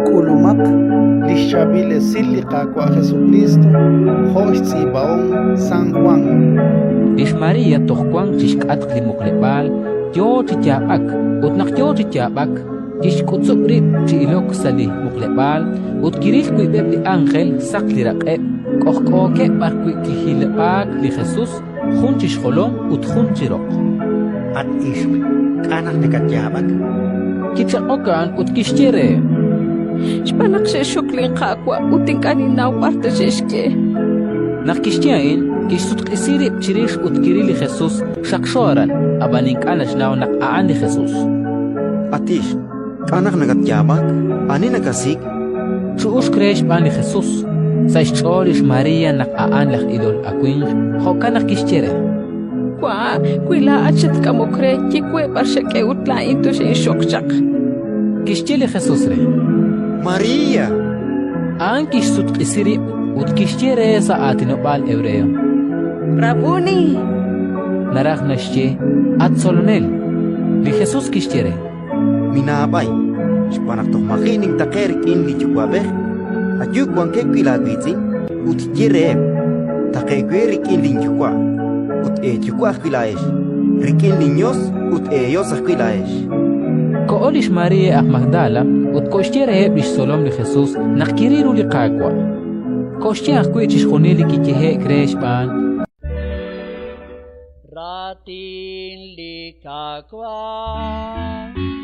K'ulumaq li xChaab'il Esil li Qaawa' Jesukriist jo' xtz'iib'ahom San Jwan. Lix María toj wank chi xk'atq li muqleb'aal, yo chi yaab'ak, ut naq yo chi yaab'ak, kixk'utzub' rib' chi ilok sa' li muqleb'aal ut kiril wiib'eb' li ánjel saq li raq'eb', k'ojk'ookeb' b'arwi' kijilib'aak li Jesus, jun chi xjolom ut jun chi roq. At ixq, k'a' naq nakatyaab'ak? Kichaq'ok a'an ut kixye reheb': Xb'aan naq xe'xxok linQaawa' ut ink'a' ninnaw b'ar ta xe'xk'e. Naq kixye a'in, kixsutq'isi rib' chirix ut kiril li Jesus xaqxo aran, ab'an ink'a' naxnaw naq a'an li Jesus. At ixq, k'a' naq nakatyaab'ak? Ani nakasik'? Chu'uxk re xb'aan li Jesus. Sa' xch'ool lix María naq a'an laj ilol awimq, jo'kan naq kixye re: Wa', wi laa'at xatk'amok re, ye we b'ar xak'e ut laa'in toxinxok chaq. Kixye li Jesus re: María! A'an kixsutq'isi rib' ut kixye re sa' aatinob'aal hebreo: Rabuni! Naraj naxye: At Tzolonel. Li Jesus kixye re: Minaab'ay, xb'aan naq toj maji' nintaqe'k rik'in li Yuwa'b'ej. Ayu wankeb' wi' laawiitz'in ut ye reheb': Taqe'k we rik'in linYuwa' ut eeYuwa' ajwi' laa'ex, rik'in linYos ut eeYos ajwi' laa'ex. Koho lix María aj Magdala ut koxye reheb' li xtzolom li Jesus naq kiril ru li Qaawa'. Koxye ajwi' chixjunil li kiyehe'k re xb'aan. Raatin li Qaawa'.